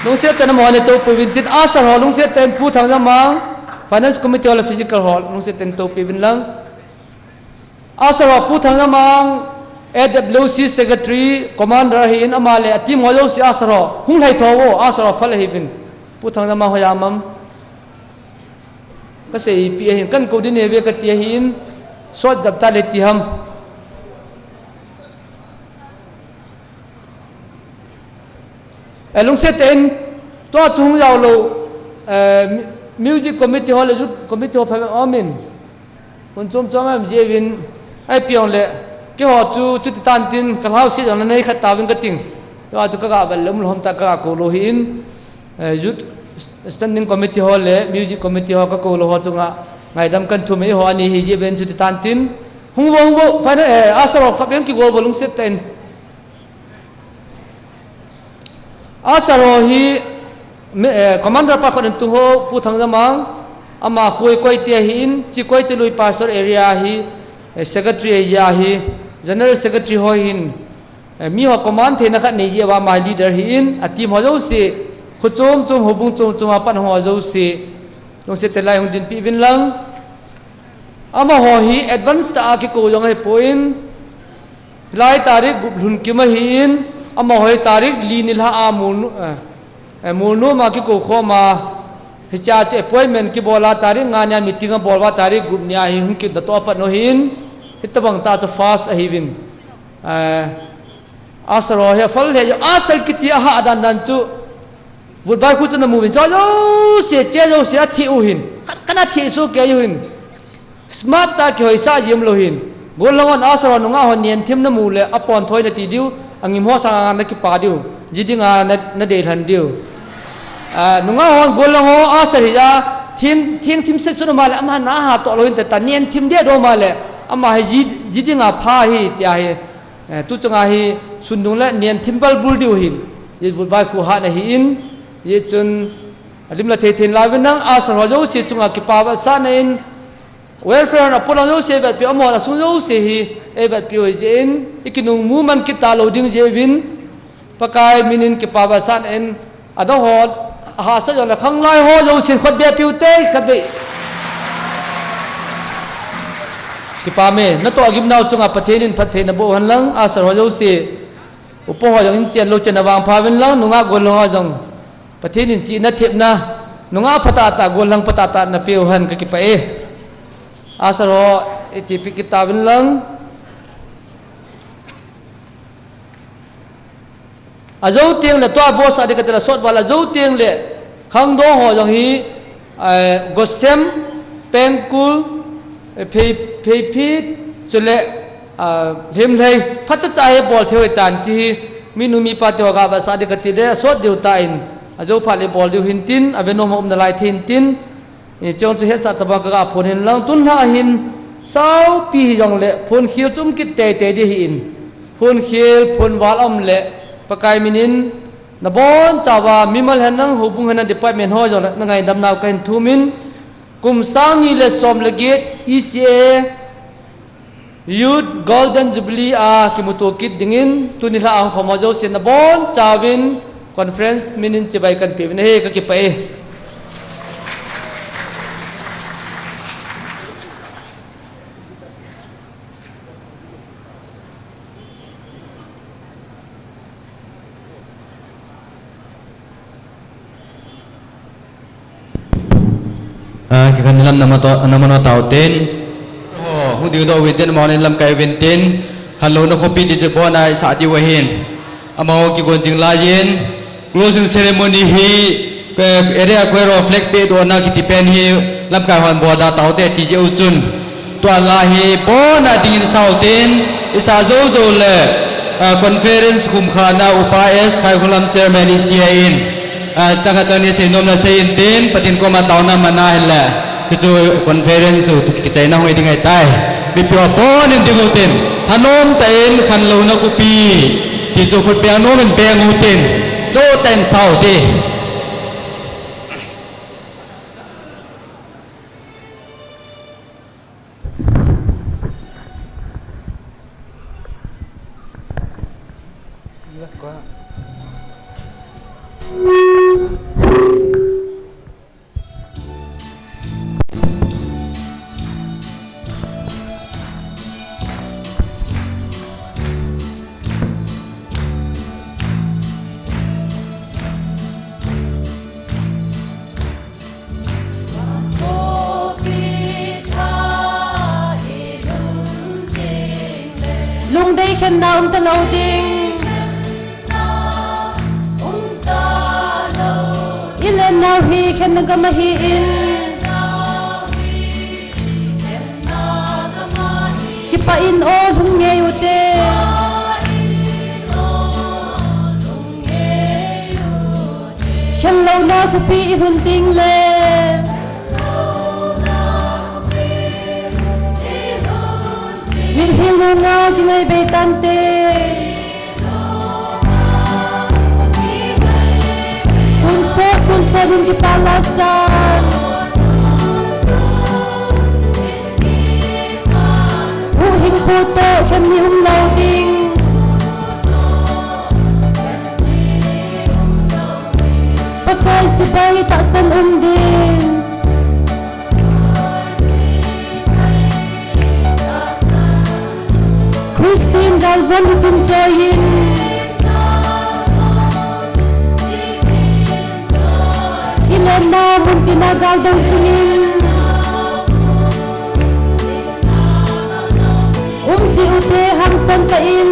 Lungset tah in amahon atoh piu vin tin, usher ho lungset tah in Pu Thangjamang, Finance Committee ho le Physical ho lungset tah in atoh piu vin lang. Usher ho Pu Thangjamang, A W C Secretary, Commander ahin, ama le a team ho jouse usher ho, hung lhai tho uvo, usher ho phal ahiuvin. Pu Thangjamang hoiya um am? Ka seipi ahin, kahin kou ding ahi ve kati ahin, sot jep ta le ti ham. Eh, lungset tah in, tua chu hung jao lou, eh, mu-, music committee ho le youth committee ho phabep aum in. Hun chom chom a um jeh uvin, ahi jongle, keiho chu, chuti tan tin, ka lhauset jong nanei khat tauvin kating. Tua chu ka ga val le um lhom tah ka ga kou lou ahin, eh, youth standing committee ho le music committee ho ka kou lou ho chunga, ngaidam kahin thum e, eiho ani ahi jeh uvin chuti tan tin. Hung uvo, hung uvo, final, eh, usher ho khatvei kigol uvo lungset tah in. Asar ho hi, mi, eh, commander pa khut in tung ho, Pu Thangjamang, ama khu hi Koite ahin, chi Koite Lui Pastor area hi, eh, secretary ahi, ahi, general secretary ho hin, eh, mi ho command theina khat nei jeh uva ama leader ahin, a team ho jouse, khu chom chom, houbung chom chom a pat ho jouse, lungset tah in lai hung dinpi uvin lang. Amaho hi advance tah a kikou jong ahipon, hilai tarik gup lhun kim ahin, amaho hi tarik li nilhah a Molnom, eh, eh, Molnom a kikou khom a, hichea chu appointment kibol a tarik nga nia meeting abol uva tarik gup nia hi hung kinatoh a pat u ahin, hitobang tah chu fast ahiuvin. Eh, Asar ho hi aphal lheh jeh, Asar kiti ahah dan dan chu, Vutvai khu chu namu uvin, chu jouse, chair jouse atheh u ahin, khat khat atheh soh kei u ahin. Smart tah a kihoisah jeng lou ahin. Gollhang hon Asar ho nungah hon nenthim namu le, apon thoi nati diu, angim ho sanga nakipa diu, ji dinga na, nadei lhan diu. Ah, nungah hon gollhang ho Asar hi ja, theng, theng thim seh sun ama le, ama na hatoh lou ahin, tah nenthim deh doh ama le, ama hi ji, ji dinga pha ahi, tia hi. Eh, tu chunga hi sundung le nenthim balbul diu ahin, hijeh vutvai khu hat ahin, hijeh chun alim le thei thei in lai uvin lang, Asar ho jouse chunga kipa vetsahna in, welfare hon apolam jouse vetpi, amahon asung jouse hi eivetpi u ahi jeh in, ikinung mu man kit talou ding jeh uvin, Pakai min in kipa vetsahna in, adang ho, ahahsat jongle khanglai ho jousen khut beh piu te, khatvei. Kipah e, natoh gimnau chunga Pathen in phatthei naboh hen lang, Asar ho jouse, upa ho jong in chen lou chen na vangpha uvin lang, nungah gollhang ho jong Pathen in chihna thepna, nungah phatah tah, gollhang phatah tah napeh u hen, kakipah e. Asar ho, iti pi kit tauvin lang. Ajou teng le tua bolsah ding kati le sot val ajou teng le khangdong ho jong hi, eh, Gosem, Pengkul, eh, Phei-, Pheiphit, chule, ah, Hemlhei, phatechan hi bol thei u ahitan chi hi, minu mipa te ho ga vetsah ding kati le, sot diu tan, ajou phat le bol diu hintin, ave nom ho um nalai thei hintin, Eh, chujong chu hetsah tobang kaga phon hen lang, tun lha hin saupi hijongle phonkhel chu um kit teitei ding ahin, phonkhel, phonval aum le, Pakai min in nabonchauva, mimal hen lang, houbung hen lang, department ho jong nangaidam nau kahin thum in, kum sang ni le som le get E C A Youth Golden Jubilee a kimuto kit dingin, tuni lha a hung khom ho jouse nabonchauvin conference min in chibai kahin pe uvin ahi, kakipah e. Ah, kikhen lam namato, namano tau tin. Oh, hu diu do uvin tin, amahon lamkai uvin tin. Khanlouna khopi ti chu pona sa diu ahin. Amaho kigon jing laiyin. Closing ceremony hi, eh, area choir flag pedohna kiti pen hi lamkai hon bolda taute ti jeh u chun. Tua la hi pona dingin sa u tin, isa jou jou le, ah, conference khumkhana upa S Khaikholam chairman isi a in, ah, changa chang ni seinom na sei in tin, Pathen koma taona mana hile, hichu conference u tu kichaina hoi ding ahitai. Mipi ho pon in ding u tin, thanom tah in khanlouna khopi, ti chu khut beng nom in beng u tin, chotah in sa u tin. Lungdei khenna um talou ding. I lennau hi khenna gam ahin. Kipah in o lhung ngei u te. Khenlouna khopi i lhun ding le. Mitlhi lungau kingai bei tante. Tonsot in kipah lhahsam. Huhhingpu toh khen ni umlou ding. Pakai sepai tahsan um ding. Christian galvan hitin choi in. Ilenna mun tina gal dou singin. Um cheh ute hangsan tah in.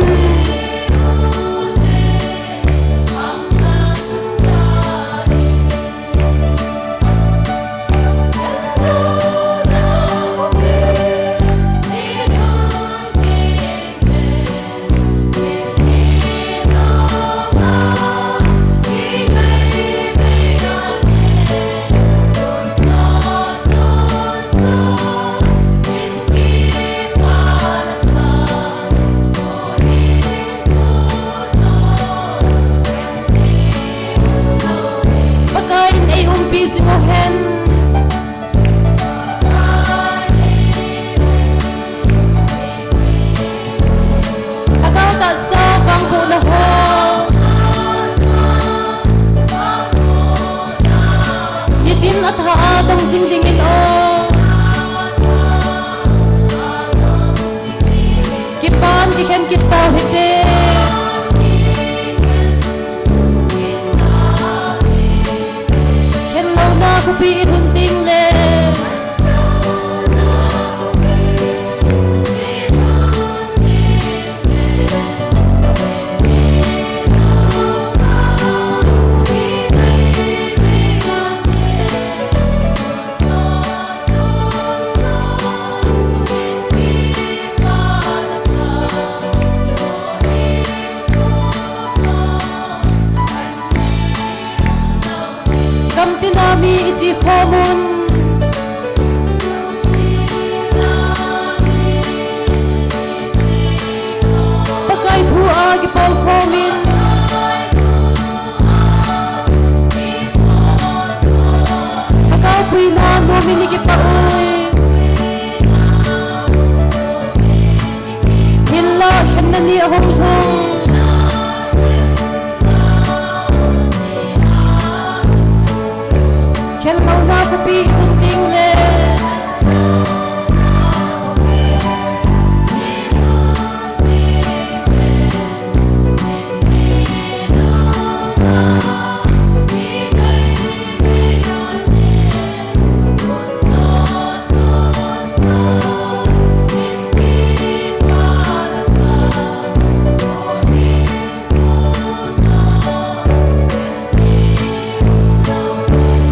Pakai in ei umpi jing u hen. Lhagao tahsa vangbohna ho. Nitin athah a dong jing dingin o. Kipah in kikhen kit tau hite. Khenlouna khopi i lhun ding le. Gamtina mi i chi khomun. Pakai thu a kipol khomin. Lhagao puina nomin i kipah ui. Hinlah khenna ni ahung lhung. Khenlouna khopi i lhun ding le.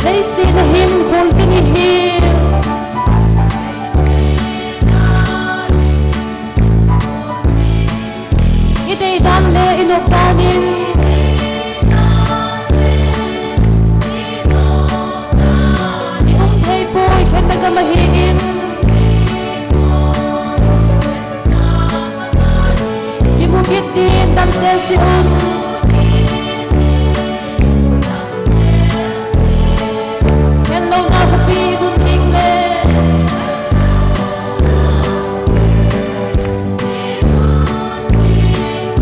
Leiset a hin khongjin ihi. I deidan le i nopdan in. I um thei poi khenna gam ahin. Kimu kit din damsel cheh un. Khenlouna khopi i lhun ding le.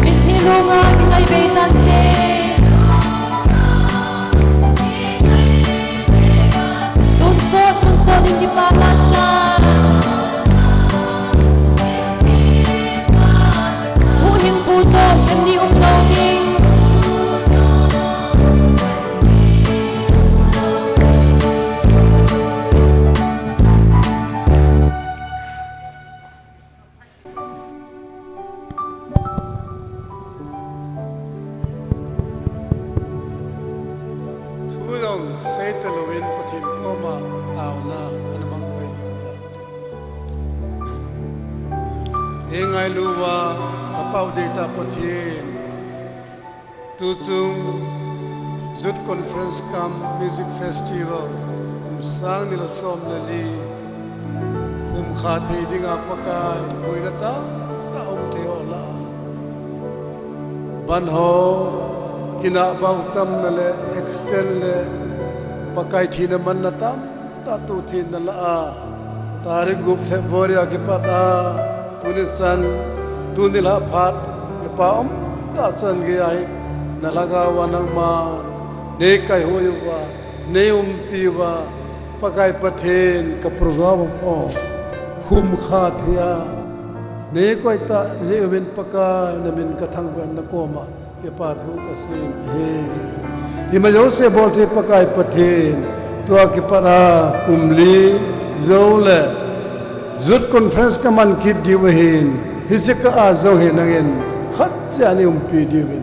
Mitlhi lunga kingai bei tante. Tonsot, tonsot in kipah lhahsam. Huhhingpu toh khen ni umlou ding. Thu jong seita louvin Pathen koma taona ana mang pai jing ta. Ei ngailu uva ka pau deitah Pathen, tuchung Youth Conference cum Music Festival kum sang ni le som le li khum kha thei dinga Pakai boina tamtah um thei ho lah a, ban ho, kinah bau tamna le accident le Pakai thina manna tamtah tu thina lah a, tarik gup February a kipat a, tuni chan, tuni lah phat, kipa umtah chan gei ahi, na lhagao a nangma nei kaihui uva, nei umpi uva, Pakai Pathen ka program ho khum kha thei a, nei koi tah jeh uvin Pakai na min ka thangvah in na koma kipa thu ka sei ahi. Ima jouse bol thei Pakai Pathen, tua kipat a kum li jou le Youth Conference ka man kit diu ahin, hiche kah a jong hi nangin khat cheh a nei umpi diuvin,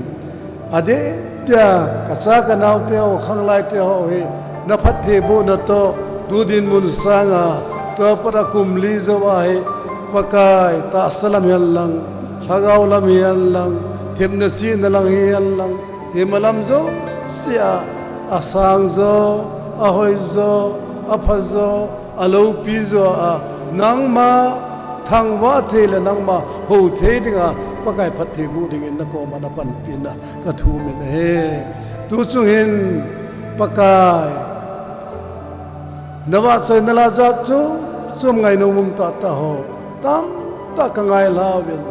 adeh dia ka cha ka nao te ho, khanglai te ho hi na phattheibohna toh tu dinmun sang a, tua pat a kum li jou a hi Pakai, tahsa lam hihen lang, lhagao lam hihen lang, themna chihna lam hihen lang, ima lam jouse a, asang jo, ahoi jo, apha jo, aloupi jo a, nangma thangvah thei le nangma hou thei dinga Pakai phattheiboh dingin na koma na panpina ka thum in ahi. Tu chung hin Pakai, na vahchoina la jat chom chom ngainom um tah tah ho tamtah ka ngailha uvin,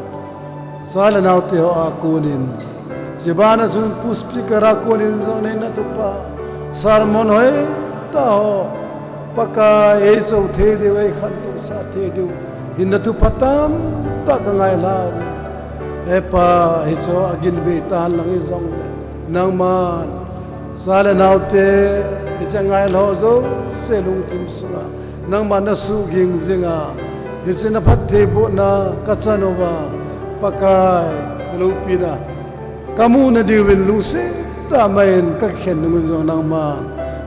cha le nao te ho a konin, chubana chun Pu Speaker a konin jong nei na thupha, sermon hoi tah ho, Pakai ei chou thei diu, ei khantousah thei diu hin na thupha tamtah ka ngailha uvin, he Pa, hiche a ginvei tahen lang hijongle, nangman cha le nao te hiche ngailha jouse lungthim sunga nangman na suhging jinga, hiche na phattheibohna ka chan uva, Pakai, na loupina ka mu na diuvin lungset tah mai in ka kikhen nung in jong nangman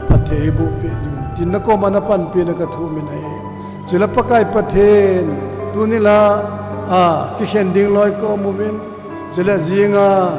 phatthei eiboh peh jing tin na koma na panpina ka thum in ahi. Chule Pakai Pathen, tuni lah a kikhen ding loi ka um uvin, chule jinga